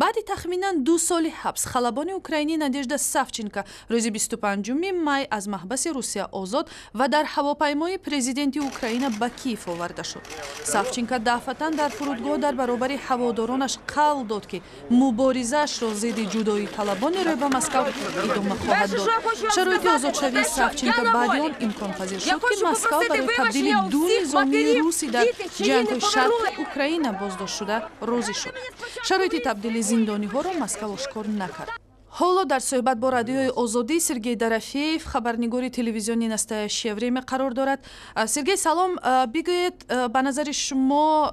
Баъди тахминан 2 соли ҳабс халабони украинӣ Надежда Савченко рӯзи 25 май аз маҳбаси Русия озод ва дар ҳавопаймои президенти Украина ба Киев оварда шуд. Савченко дафъатан дар фурудгоҳ дар баробари ҳаводоронаш қавл дод, ки муборизаашро зидди ҷудоиталабони рӯй ба Москав идома хоҳад дод. Шароити озодшавии Савченко баъди он имконпазир шуд, ки Москав барои табдили ду низомии руси дар ҷангҳои шарқи Украина боздоштшуда розӣ шуд. Шароити табдили зиндониҳоро Москав ошкор накард. Ҳоло дар суҳбат бо Радиои Озодӣ Сергей Дорофеев, хабарнигори телевизиони «Настоящее время», қарор дорад. Сергей, салом. Бигӯед, ба назари шумо,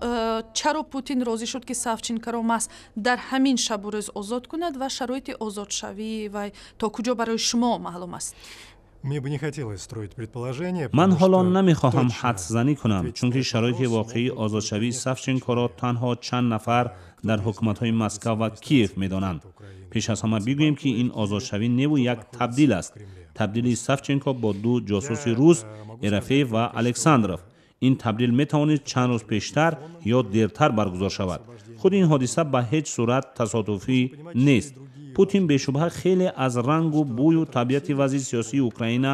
чаро Путин розӣ шуд, ки Савченкоро маҳз дар ҳамин шабу рӯз озод кунад, ва шароити озодшавии вай то куҷо барои шумо маълум аст? Ман ҳоло намехоҳам ҳадсзанӣ кунам, чунки шароити воқеии озодшавии Савченкоро танҳо чанд нафар дар ҳукуматҳои Москав ва Киев медонанд. Пеш аз ҳама бигӯем, ки ин озодшавӣ неву як табдил аст, табдили Савченко бо ду ҷосуси рус, Ерофеев ва Александров. Ин табдил метавонист чанд рӯз пештар ё дертар баргузор шавад. Худи ин ҳодиса ба ҳеҷ сурат тасодуфӣ нест. Путин бешубҳа хеле аз рангу бӯю табиати вазъи сиёсии Украина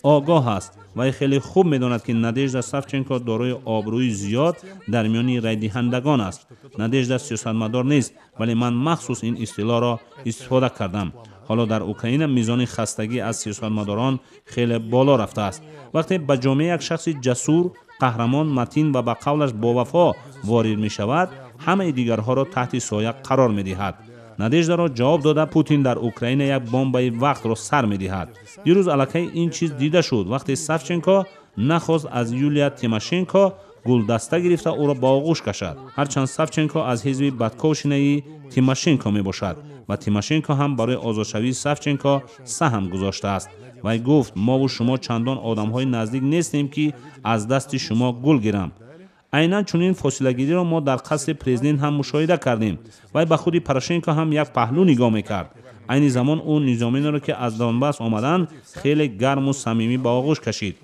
огоҳ аст. Вай хеле хуб медонад, ки Надежда Савченко дорои обрӯи зиёд дар миёни райдиҳандагон аст. Надежда сиёсатмадор нест, вале ман махсус ин истилоҳро истифода кардам. Ҳоло дар Украина мизони хастагӣ аз сиёсатмадорон хеле боло рафтааст. Вақте ба ҷомеа як шахси ҷасур, қаҳрамон, матин ва ба қавлаш бовафо ворид мешавад, ҳамаи дигарҳоро таҳти соя қарор медиҳад. Надеждаро ҷавоб дода, Путин дар Украина як бомбаи вақтро сар медиҳад. Дирӯз аллакай ин чиз дида шуд, вақте Савченко нахост аз Юлия Тимошенко гулдаста гирифта ӯро ба оғӯш кашад, ҳарчанд Савченко аз ҳизби Батьковщинаи Тимошенко мебошад ва Тимошенко ҳам барои озодшавии Савченко саҳм гузоштааст. Вай гуфт: «Мову шумо чандон одамҳои наздик нестем, ки аз дасти шумо гул гирам». Айнан чунин фосилагириро мо дар қасри президент ҳам мушоҳида кардем. Вай ба худи Порошенко ҳам як паҳлӯ нигоҳ мекард. Айни замон ӯ низомиёнеро, ки аз Донбасс омаданд, хеле гарму самимӣ ба оғӯш кашид.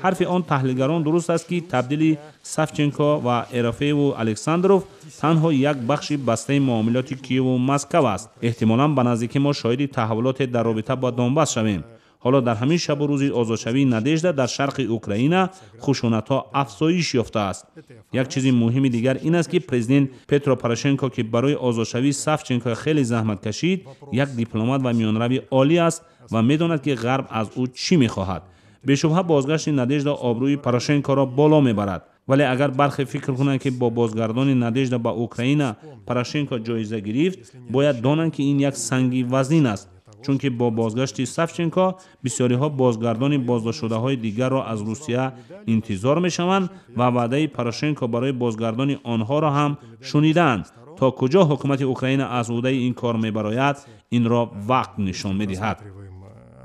Ҳарфи он таҳлилгарон дуруст аст, ки табдили Савченко ва Ерофееву Александров танҳо як бахши бастаи муомилоти Киеву Москав аст. Эҳтимолан, ба наздикӣ мо шоҳиди таҳаввулоте дар робита бо Донбасс шавем. Ҳоло дар ҳамин шабу рӯзи озодшавии Надежда дар шарқи Украина хушунатҳо афзоиш ёфтааст. Як чизи муҳими дигар ин аст, ки президент Петро Порошенко, ки барои озодшавии Савченко хеле заҳмат кашид, як дипломат ва миёнрави олӣ аст ва медонад, ки Ғарб аз ӯ чӣ мехоҳад. Бешубҳа, бозгашти Надежда обрӯи Порошенкоро боло мебарад, вале агар бархе фикр кунанд, ки бо бозгардони Надежда ба Украина Порошенко ҷоиза гирифт, бояд донанд, ки ин як санги вазнин аст, чунки бо бозгашти Савченко бисёриҳо бозгардони боздоштшудаҳои дигарро аз Русия интизор мешаванд ва ваъдаи Порошенко барои бозгардони онҳоро ҳам шунидаанд. То куҷо ҳукумати Украина аз ӯҳдаи ин кор мебарояд, инро вақт нишон медиҳад.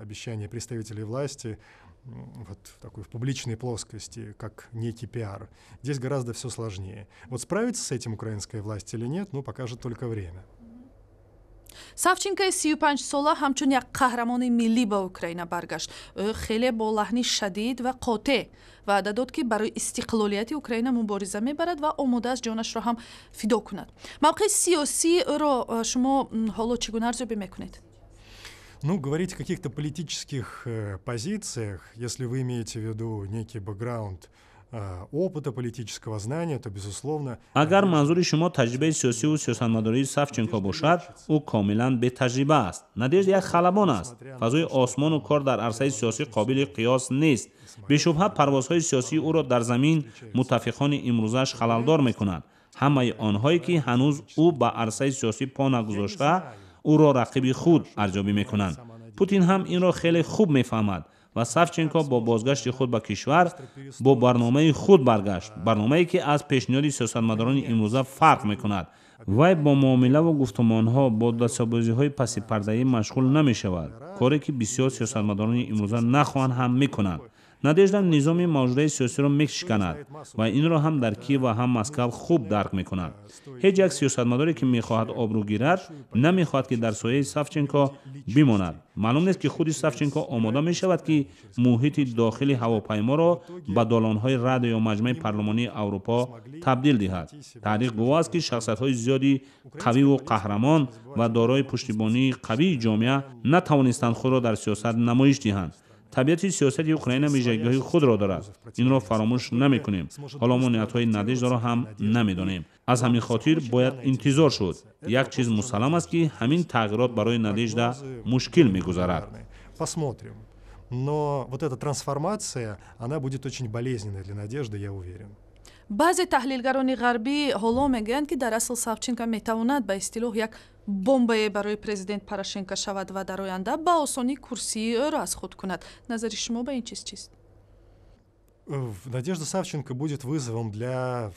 Обещание представителей власти вот такой в публичной плоскости, как некий пиар. Здесь гораздо все сложнее. Вот справится с этим украинская власть или нет, ну, покажет только время. Савченкои 35-сола ҳамчун як қаҳрамони миллӣ ба Украина баргашт. Ӯ хеле бо лаҳни шадид ва қотеъ ваъда дод, ки барои истиқлолияти Украина мубориза мебарад ва омода аст ҷонашро ҳам фидо кунад. Мавқеи сиёсии ӯро шумо ҳоло чӣ гуна арзёбӣ мекунед? Ну, говорить о каких-то политических позициях, если вы имеете в виду некий бэкграунд опыта политического знания, то, безусловно. Агар манзури шумо таҷрибаи сиёсиву сиёсатмадории Савченко бошад, ӯ комилан бетаҷриба аст. Надежда як халабон аст. Фазои осмону кор дар арсаи сиёсӣ қобили қиёс нест. Бешубҳа, парвозҳои сиёсии ӯро дар замин муттафиқони имрӯзаш халалдор мекунанд, ҳамаи онҳое, ки ҳанӯз ӯ ба арсаи сиёсӣ по нагузошта, ӯро рақиби худ арзёбӣ мекунанд. Путин ҳам инро хеле хуб мефаҳмад ва Савченко бо бозгашти худ ба кишвар бо барномаи худ баргашт, барномае, ки аз пешниҳоди сиёсатмадорони имрӯза фарқ мекунад. Вай бо муомилаву гуфтумонҳо, бо дастсобозиҳои пасипардаӣ машғул намешавад, коре ки бисёр сиёсатмадорони имрӯза нахоҳанд ҳам мекунанд. Надежда низоми мавҷудаи сиёсиро мешиканад ва инро ҳам дар Киев ва ҳам Москав хуб дарк мекунанд. Ҳеҷ як сиёсатмадоре, ки мехоҳад обрӯ гирад, намехоҳад, ки дар сояи Савченко бимонад. Маълум нест, ки худи Савченко омода мешавад, ки муҳити дохили ҳавопайморо ба долонҳои Рада ё маҷмаи парлумонии Аврупо табдил диҳад. Таърих гувоҳ аст, ки шахсиятҳои зиёди қавиву қаҳрамон ва дорои пуштибонии қавии ҷомеа натавонистанд худро дар сиёсат намоиш диҳанд. Табиати сиёсати Украина вижагиҳои худро дорад, инро фаромӯш намекунем. Ҳоло мо ниятҳои Надеждаро ҳам намедонем. Аз ҳамин хотир бояд интизор шуд. Як чиз мусаллам аст, ки ҳамин тағйирот барои Надежда мушкил мегузарад. Посмотрим, но вот эта трансформация, она будет очень болезненной для Надежды, я уверен. Баъзе таҳлилгарони ғарбӣ ҳоло мегӯянд, ки дар асл Савченко метавонад ба истилоҳ як бомбае барои президент Порошенко шавад ва дар оянда ба осонӣ курсии ӯро аз худ кунад. Назари шумо ба ин чиз чист? Надежда Савченко будет вызовом для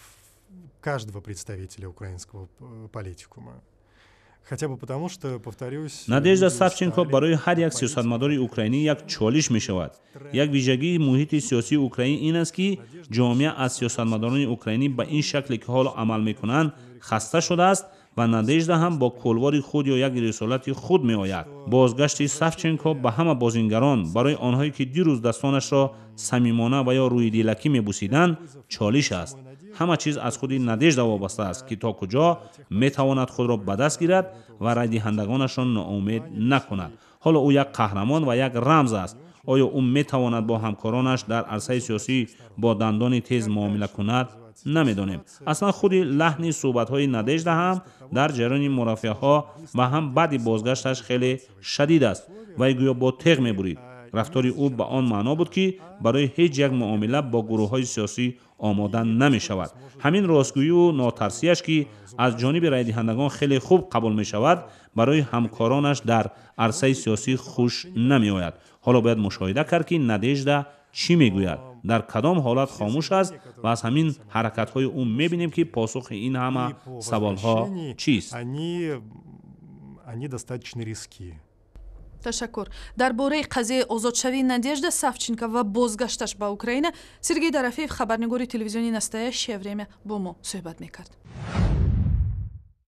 каждого представителя украинского политикума. Хотя бы потому, что, повторюсь. Надежда Савченко барои ҳар як сиёсатмадори украинӣ як чолиш мешавад. Як вижагии муҳити сиёсии Украин ин аст, ки ҷомеа аз сиёсатмадорони украинӣ ба ин шакле, ки ҳоло амал мекунанд, хаста шудааст ва Надежда ҳам бо кулвори худ ё як рисолати худ меояд. Бозгашти Савченко ба ҳама бозингарон, барои онҳое, ки дирӯз дастонашро самимона ва ё рӯйдилакӣ мебусиданд, чолиш аст. Ҳама чиз аз худи Надежда вобаста аст, ки то куҷо метавонад худро ба даст гирад ва райдиҳандагонашро ноумед накунад. Ҳоло ӯ як қаҳрамон ва як рамз аст. Оё ӯ метавонад бо ҳамкоронаш дар арсаи сиёсӣ бо дандони тез муомила кунад, намедонем. Аслан худи лаҳни суҳбатҳои Надежда ҳам дар ҷараёни мурофиаҳо ва ҳам баъди бозгашташ хеле шадид аст. Вай гӯё бо теғ мебурид. Рафтори ӯ ба он маъно буд, ки барои ҳеҷ як муомила бо гурӯҳҳои сиёсӣ омода намешавад. Ҳамин ростгӯию нотарсияш, ки аз ҷониби райдиҳандагон хеле хуб қабул мешавад, барои ҳамкоронаш дар арсаи сиёсӣ хуш намеояд. Ҳоло бояд мушоҳида кард, ки Надежда чӣ мегӯяд, дар кадом ҳолат хомӯш аст ва аз ҳамин ҳаракатҳои ӯ мебинем, ки посухи ин ҳама саволҳо чист. Они достаточно резки. Ташаккур. Дар бораи қазияи озодшавии Надежда Савченко ва бозгашташ ба Украина Сергей Дорофеев, хабарнигори телевизиони «Настоящее время», бо мо суҳбат мекард.